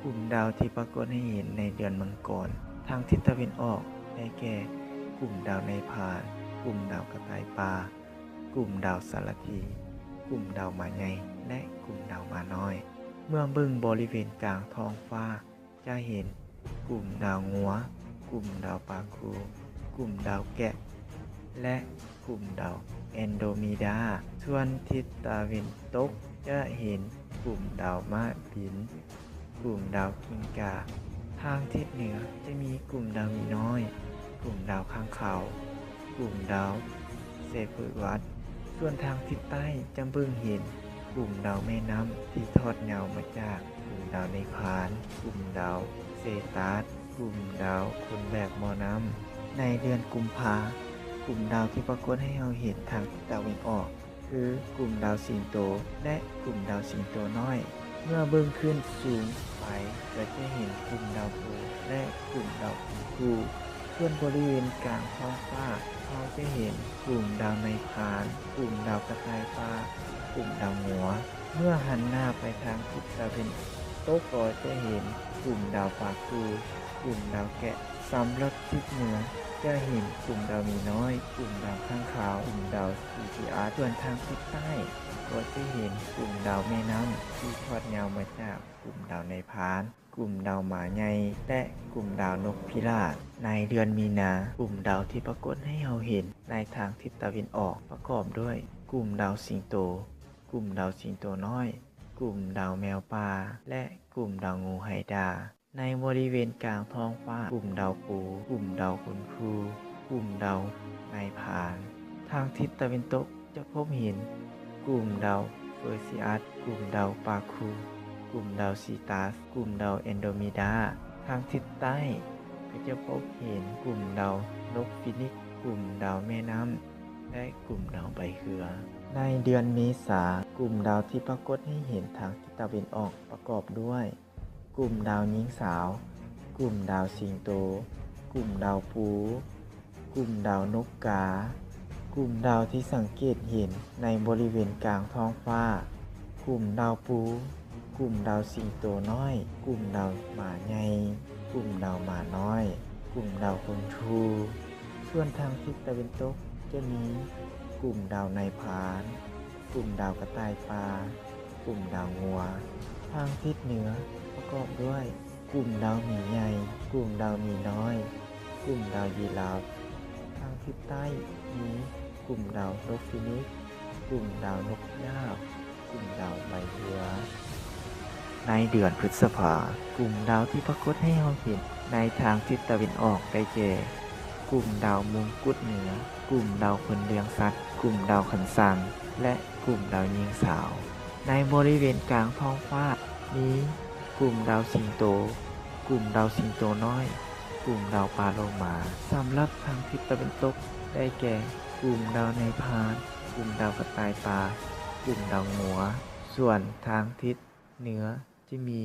ກຸ່ມດາວທີ່ປາກົດໃຫ້ເຫັນໃນເດືອນມັງກອນ ທາງທິດຕາເວັນອອກ ໄດ້ແກ່ ກຸ່ມດາວນາຍພານ, ກຸ່ມດາວກະຕ່າຍປ່າ, ກຸ່ມດາວສາລະຖີ່, ກຸ່ມດາວໝາໃຫຍ່ ແລະ ກຸ່ມດາວໝານ້ອຍ. ເມື່ອເບິ່ງບໍລິເວນກາງທ້ອງຟ້າ ຈະເຫັນກຸ່ມດາວງົວ, ກຸ່ມດາວປາຄູ, ກຸ່ມດາວແກະ ແລະ ກຸ່ມດາວແອນໂດເມດາ. ສ່ວນທິດຕາເວັນຕົກ ຈະເຫັນກຸ່ມດາວມ້າບິນ, ກຸ່ມດາວກິ້ງກ່າ. ທາງທິດເໜືອຈະມີກຸ່ມດາວໝີນ້ອຍ, ກຸ່ມດາວຄ້າງຄາວ, ກຸ່ມດາວເຊເຟີວັດ. ສ່ວນທາງທິດໃຕ້ຈະເບິ່ງເຫັນກຸ່ມດາວແມ່ນ້ຳທີ່ທອດຍາວມາຈາກກຸ່ມດາວນາຍພານ, ກຸ່ມດາວເຊຕັສ, ກຸ່ມດາວຄົນແບກໝໍ້ນ້ຳ. ໃນເດືອນກຸມພາ, ກຸ່ມດາວທີ່ປາກົດໃຫ້ເຮົາເຫັນທາງທິດຕາເວັນອອກ ຄືກຸ່ມດາວສິງໂຕ ແລະ ກຸ່ມດາວສິງໂຕນ້ອຍ. ເມື່ອເບິ່ງຂຶ້ນສູງໄປ ກໍຈະເຫັນກຸ່ມດາວປູ ແລະ ກຸ່ມດາວຄຸນຄູ. ສ່ວນບໍລິເວນກາງທ້ອງຟ້າ ເຮົາຈະເຫັນກຸ່ມດາວນາຍພານ, ກຸ່ມດາວກະຕ່າຍປ່າ, ກຸ່ມດາວງົວ. ເມື່ອຫັນໜ້າໄປທາງທິດຕາເວັນຕົກ ກໍຈະເຫັນກຸ່ມດາວປາຄູ, ກຸ່ມດາວແກະ. ສຳລັບທິດເໜືອ ຈະເຫັນກຸ່ມດາວໝີນ້ອຍ, ກຸ່ມດາວຄ້າງຄາວ, ກຸ່ມດາວຊີພີອັດ. ສ່ວນທາງທິດໃຕ້ ກໍຈະເຫັນກຸ່ມດາວແມ່ນ້ຳທີ່ທອດຍາວມາຈາກກຸ່ມດາວນາຍພານ, ກຸ່ມດາວໝາໃຫຍ່ ແລະ ກຸ່ມດາວນົກພິລາບ. ໃນເດືອນມີນາ, ກຸ່ມດາວທີ່ປາກົດໃຫ້ເຮົາເຫັນໃນທາງທິດຕາເວັນອອກ ປະກອບດ້ວຍກຸ່ມດາວສິງໂຕ, ກຸ່ມດາວສິງໂຕນ້ອຍ, ກຸ່ມດາວແມວປ່າ ແລະ ກຸ່ມດາວງູໄຮດາ. ໃນບໍລິເວນກາງທ້ອງຟ້າ, ກຸ່ມດາວປູ, ກຸ່ມດາວຄຸນຄູ, ກຸ່ມດາວນາຍພານ. ທາງທິດຕາເວັນຕົກຈະພົບເຫັນກຸ່ມດາວເຟີຊີອັດ, ກຸ່ມດາວປາຄູ, ກຸ່ມດາວຊີຕັສ, ກຸ່ມດາວແອນໂດເມດາ. ທາງທິດໃຕ້ກໍຈະພົບເຫັນກຸ່ມດາວນົກຟີນິກ, ກຸ່ມດາວແມ່ນ້ຳ ແລະ ກຸ່ມດາວໃບເຮືອ. ໃນເດືອນເມສາ, ກຸ່ມດາວທີ່ປາກົດໃຫ້ເຫັນທາງທິດຕາເວັນອອກປະກອບດ້ວຍ ກຸ່ມດາວຍິງສາວ, ກຸ່ມດາວສິງໂຕ, ກຸ່ມດາວປູ, ກຸ່ມດາວນົກກາ. ກຸ່ມດາວທີ່ສັງເກດເຫັນໃນບໍລິເວນກາງທ້ອງຟ້າ, ກຸ່ມດາວປູ, ກຸ່ມດາວສິງໂຕນ້ອຍ, ກຸ່ມດາວໝາໃຫຍ່, ກຸ່ມດາວໝານ້ອຍ, ກຸ່ມດາວຄຸນຄູ. ສ່ວນທາງທິດຕາເວັນຕົກຈະມີກຸ່ມດາວນາຍພານ, ກຸ່ມດາວກະຕ່າຍປ່າ, ກຸ່ມດາວງົວ. ທາງທິດເໜືອປະກອບດ້ວຍກຸ່ມດາວໝີໃຫຍ່, ກຸ່ມດາວໝີນ້ອຍ, ກຸ່ມດາວຢີຣາຟ. ທາງທິດໃຕ້ມີກຸ່ມດາວນົກຟີນິກ, ກຸ່ມດາວນົກພິລາບ, ກຸ່ມດາວໃບເຮືອ. ໃນເດືອນພຶດສະພາ, ກຸ່ມດາວທີ່ປາກົດໃຫ້ເຮົາເຫັນໃນທາງທິດຕາເວັນອອກໄດ້ແກ່ ກຸ່ມດາວມົງກຸດເໜືອ, ກຸ່ມດາວຄົນລ້ຽງສັດ, ກຸ່ມດາວຄັນສັງ ແລະ ກຸ່ມດາວຍິງສາວ. ໃນບໍລິເວນກາງທ້ອງຟ້າມີກຸ່ມດາວສິງໂຕ, ກຸ່ມດາວສິງໂຕນ້ອຍ, ກຸ່ມດາວປາໂລມາ. ສຳລັບທາງທິດຕາເວັນຕົກໄດ້ແກ່ ກຸ່ມດາວນາຍພານ, ກຸ່ມດາວກະຕ່າຍປ່າ, ກຸ່ມດາວງົວ. ສ່ວນທາງທິດເໜືອຈະມີ,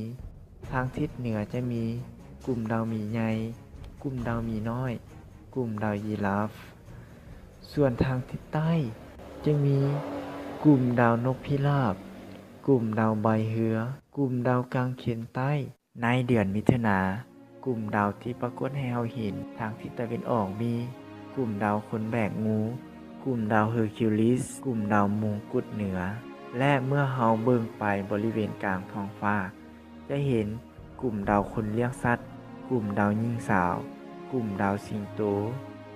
ທາງທິດເໜືອຈະມີກຸ່ມດາວໝີໃຫຍ່, ກຸ່ມດາວໝີນ້ອຍ, ກຸ່ມດາວຢີຣາຟ. ສ່ວນທາງທິດໃຕ້ຈະມີກຸ່ມດາວນົກພິລາບ, ກຸ່ມດາວໃບເຮືອ, ກຸ່ມດາວກາງເຂນໃຕ້. ໃນເດືອນມິຖຸນາ, ກຸ່ມດາວທີ່ປາກົດໃຫ້ເຮົາເຫັນທາງທິດຕາເວັນອອກມີກຸ່ມດາວຄົນແບກງູ, ກຸ່ມດາວເຮີຄິວລິສ, ກຸ່ມດາວມົງກຸດເໜືອ. ແລະ ເມື່ອເຮົາເບິ່ງໄປບໍລິເວນກາງທ້ອງຟ້າ, ຈະເຫັນກຸ່ມດາວຄົນລ້ຽງສັດ, ກຸ່ມດາວຍິງສາວ, ກຸ່ມດາວສິງໂຕ.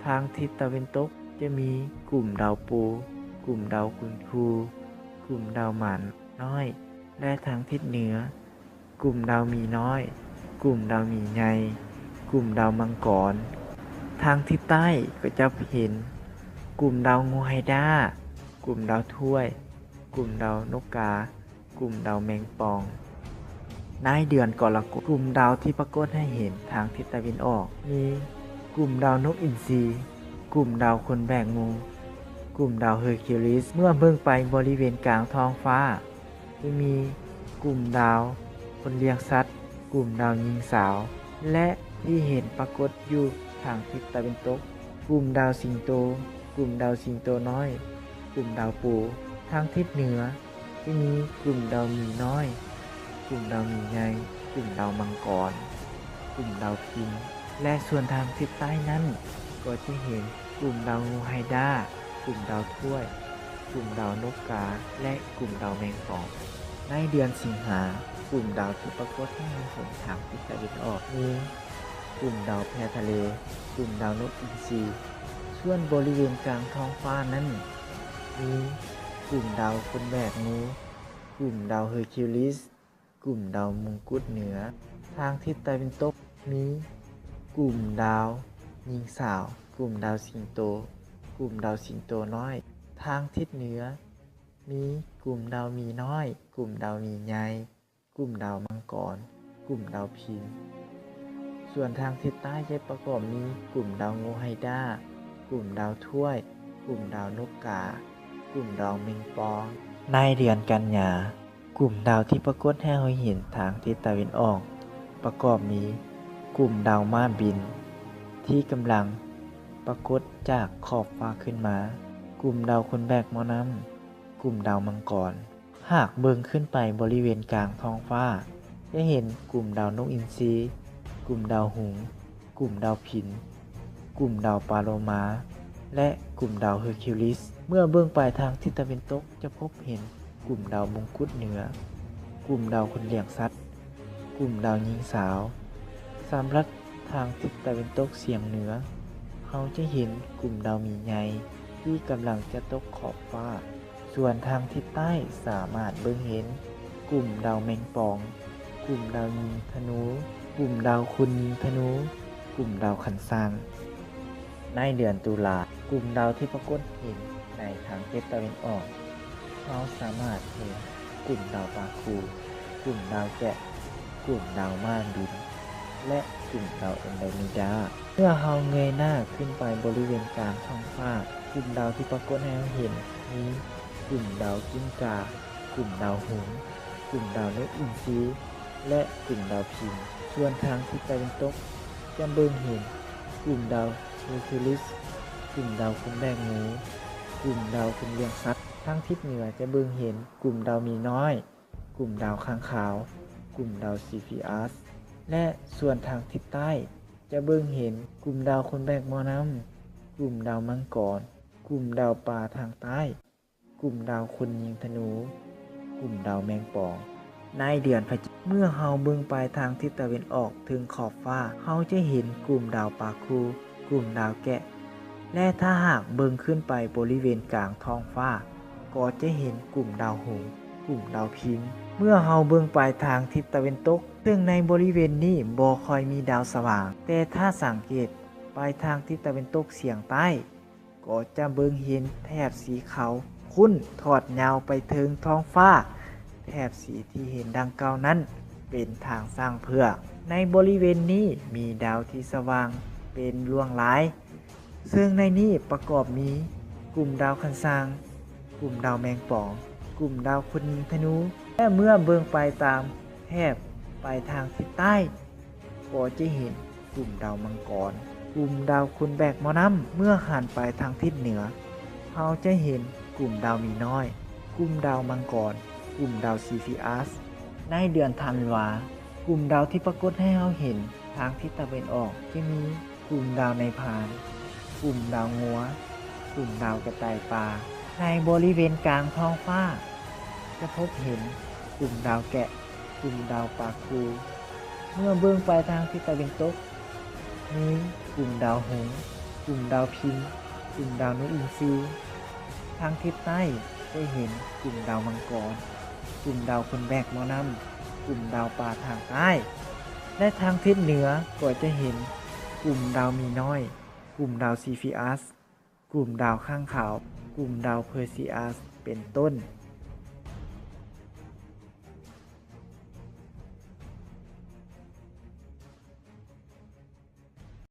ທາງທິດຕາເວັນຕົກຈະມີກຸ່ມດາວປູ, ກຸ່ມດາວຄຸນຄູ, ກຸ່ມດາວໝານ້ອຍ ແລະ ທາງທິດເໜືອ ກຸ່ມດາວໝີນ້ອຍ, ກຸ່ມດາວໝີໃຫຍ່, ກຸ່ມດາວມັງກອນ. ທາງທິດໃຕ້ກໍຈະເຫັນກຸ່ມດາວງູໄຮດາ, ກຸ່ມດາວຖ້ວຍ, ກຸ່ມດາວນົກກາ, ກຸ່ມດາວແມງປ່ອງ. ໃນເດືອນກໍລະກົດ, ກຸ່ມດາວທີ່ປາກົດໃຫ້ເຫັນທາງທິດຕາເວັນອອກມີກຸ່ມດາວນົກອິນຊີ, ກຸ່ມດາວຄົນແບກງູ, ກຸ່ມດາວເຮີຄິວລິສ. ເມື່ອເບິ່ງໄປບໍລິເວນກາງທ້ອງຟ້າ, ຈະມີກຸ່ມດາວຄົນລ້ຽງສັດ, ກຸ່ມດາວຍິງສາວ ແລະ ທີ່ເຫັນປາກົດຢູ່ທາງທິດຕາເວັນຕົກ, ກຸ່ມດາວສິງໂຕ, ກຸ່ມດາວສິງໂຕນ້ອຍ, ກຸ່ມດາວປູ. ທາງທິດເໜືອຈະມີກຸ່ມດາວໝີນ້ອຍ, ກຸ່ມດາວໝີໃຫຍ່, ກຸ່ມດາວມັງກອນ, ກຸ່ມດາວພິມ ແລະ ສ່ວນທາງທິດໃຕ້ນັ້ນກໍຈະເຫັນກຸ່ມດາວງູໄຮດາ, ກຸ່ມດາວຖ້ວຍ, ກຸ່ມດາວນົກກາ ແລະ ກຸ່ມດາວແມງປອງ. ໃນເດືອນສິງຫາ, ກຸ່ມດາວທີ່ປາກົດໃຫ້ເຮົາເຫັນທາງທິດຕາເວັນອອກມີ ກຸ່ມດາວແພທະເລ, ກຸ່ມດາວນົກອິນຊີ. ສ່ວນບໍລິເວນກາງທ້ອງຟ້ານັ້ນ ມີກຸ່ມດາວຄົນແບກງູ, ກຸ່ມດາວເຮີຄິວລິສ, ກຸ່ມດາວມົງກຸດເໜືອ. ທາງທິດຕາເວັນຕົກມີກຸ່ມດາວຍິງສາວ, ກຸ່ມດາວສິງໂຕ, ກຸ່ມດາວສິງໂຕນ້ອຍ. ທາງທິດເໜືອມີກຸ່ມດາວໝີນ້ອຍ, ກຸ່ມດາວໝີໃຫຍ່, ກຸ່ມດາວມັງກອນ, ກຸ່ມດາວພິມ. ສ່ວນທາງທິດໃຕ້ຈະປະກອບມີກຸ່ມດາວງູໄຮດາ, ກຸ່ມດາວຖ້ວຍ, ກຸ່ມດາວນົກກາ, ກຸ່ມດາວແມງປອງ. ໃນເດືອນກັນຍາ, ກຸ່ມດາວທີ່ປາກົດໃຫ້ເຮົາເຫັນທາງທິດຕາເວັນອອກ ປະກອບມີກຸ່ມດາວມ້າບິນ ທີ່ກຳລັງປາກົດຈາກຂອບຟ້າຂຶ້ນມາ, ກຸ່ມດາວຄົນແບກໝໍ້ນ້ຳ, ກຸ່ມດາວມັງກອນ. ຫາກເບິ່ງຂຶ້ນໄປບໍລິເວນກາງທ້ອງຟ້າ, ຈະເຫັນກຸ່ມດາວນົກອິນຊີ, ກຸ່ມດາວຫຸງ, ກຸ່ມດາວພິນ, ກຸ່ມດາວປາໂລມາ ແລະ ກຸ່ມດາວເຮີຄິວລິສ. ເມື່ອເບິ່ງໄປທາງທິດຕາເວັນຕົກ ຈະພົບເຫັນກຸ່ມດາວມົງກຸດເໜືອ, ກຸ່ມດາວຄົນລ້ຽງສັດ, ກຸ່ມດາວຍິງສາວ. ສຳລັບທາງທິດຕາເວັນຕົກສຽງເໜືອ, ເຮົາຈະເຫັນກຸ່ມດາວໝີໃຫຍ່ທີ່ກຳລັງຈະຕົກຂອບຟ້າ. ສ່ວນທາງທິດໃຕ້ສາມາດເບິ່ງເຫັນກຸ່ມດາວແມງປອງ, ກຸ່ມດາວຍິງທະນູ, ກຸ່ມດາວຄົນຍິງທະນູ, ກຸ່ມດາວຄັນຊ້າງ. ໃນເດືອນຕຸລາ, ກຸ່ມດາວທີ່ປາກົດເຫັນໃນທາງທິດຕາເວັນອອກ, ເຮົາສາມາດເຫັນກຸ່ມດາວປາຄູ, ກຸ່ມດາວແກະ, ກຸ່ມດາວມ້າບິນ ແລະ ກຸ່ມດາວແອນໂດເມດາ. ເມື່ອເຮົາເງີຍໜ້າຂຶ້ນໄປບໍລິເວນກາງທ້ອງຟ້າ, ກຸ່ມດາວທີ່ປາກົດໃຫ້ເຮົາເຫັນມີກຸ່ມດາວກິ້ງກາ, ກຸ່ມດາວຫຸງ, ກຸ່ມດາວນົກອິນຊີ ແລະ ກຸ່ມດາວພິມ. ສ່ວນທາງທິດຕາເວັນຕົກ ຈະເບິ່ງເຫັນກຸ່ມດາວເຮີຄິວລິສ, ກຸ່ມດາວຄົນແບກງູ, ກຸ່ມດາວຄົນລ້ຽງສັດ. ທາງທິດເໜືອຈະເບິ່ງເຫັນກຸ່ມດາວໝີນ້ອຍ, ກຸ່ມດາວຄ້າງຄາວ, ກຸ່ມດາວຊີຟີອາສ ແລະ ສ່ວນທາງທິດໃຕ້ຈະເບິ່ງເຫັນກຸ່ມດາວຄົນແບກໝໍ້ນ້ຳ, ກຸ່ມດາວມັງກອນ, ກຸ່ມດາວປາທາງໃຕ້, ກຸ່ມດາວຄົນຍິງທະນູ, ກຸ່ມດາວແມງປອງ. ໃນເດືອນພະຈິກ, ເມື່ອເຮົາເບິ່ງໄປທາງທິດຕາເວັນອອກເທິງຂອບຟ້າ, ເຮົາຈະເຫັນກຸ່ມດາວປາຄູ, ກຸ່ມດາວແກະ ແລະ ຖ້າຫາກເບິ່ງຂຶ້ນໄປບໍລິເວນກາງທ້ອງຟ້າ, ກໍຈະເຫັນກຸ່ມດາວຫົງ, ກຸ່ມດາວພິມ. ເມື່ອເຮົາເບິ່ງໄປທາງທິດຕາເວັນຕົກ, ເຊິ່ງໃນບໍລິເວນນີ້ບໍ່ຄ່ອຍມີດາວສະຫວ່າງ, ແຕ່ຖ້າສັງເກດໄປທາງທິດຕາເວັນຕົກສຽງໃຕ້, ກໍຈະເບິ່ງເຫັນແຖບສີຂາວຂຸ້ນທອດຍາວໄປເທິງທ້ອງຟ້າ. ແຖບສີທີ່ເຫັນດັ່ງກ່າວນັ້ນເປັນທາງຊ້າງເຜືອກ. ໃນບໍລິເວນນີ້ມີດາວທີ່ສະຫວ່າງເປັນລວງລາຍ, ເຊິ່ງໃນນີ້ປະກອບມີກຸ່ມດາວຄັນຊ້າງ, ກຸ່ມດາວແມງປອງ, ກຸ່ມດາວຄົນຍິງທະນູ ແລະ ເມື່ອເບິ່ງໄປຕາມແຖບໄປທາງທິດໃຕ້ ກໍຈະເຫັນກຸ່ມດາວມັງກອນ, ກຸ່ມດາວຄົນແບກໝໍ້ນ້ຳ. ເມື່ອຫັນໄປທາງທິດເໜືອ, ເຮົາຈະເຫັນກຸ່ມດາວໝີນ້ອຍ, ກຸ່ມດາວມັງກອນ, ກຸ່ມດາວຊີຟີອາສ. ໃນເດືອນທັນວາ, ກຸ່ມດາວທີ່ປາກົດໃຫ້ເຮົາເຫັນທາງທິດຕາເວັນອອກຈະມີກຸ່ມດາວນາຍພານ, ກຸ່ມດາວງົວ, ກຸ່ມດາວກະຕ່າຍປ່າ. ໃນບໍລິເວນກາງທ້ອງຟ້າ ຈະພົບເຫັນກຸ່ມດາວແກະ, ກຸ່ມດາວປາຄູ. ເມື່ອເບິ່ງໄປທາງທິດຕາເວັນຕົກ, ມີກຸ່ມດາວຫົງ, ກຸ່ມດາວພິມ, ກຸ່ມດາວນົກອິນຊີ. ທາງທິດໃຕ້ຈະເຫັນກຸ່ມດາວມັງກອນ, ກຸ່ມດາວຄົນແບກໝໍ້ນ້ຳ, ກຸ່ມດາວປາທາງໃຕ້ ແລະ ທາງທິດເໜືອກໍຈະເຫັນກຸ່ມດາວໝີນ້ອຍ, ກຸ່ມດາວຊີຟີອາສ, ກຸ່ມດາວຄ້າງຄາວ, ກຸ່ມດາວເພີຊີອາສ ເປັນຕົ້ນ.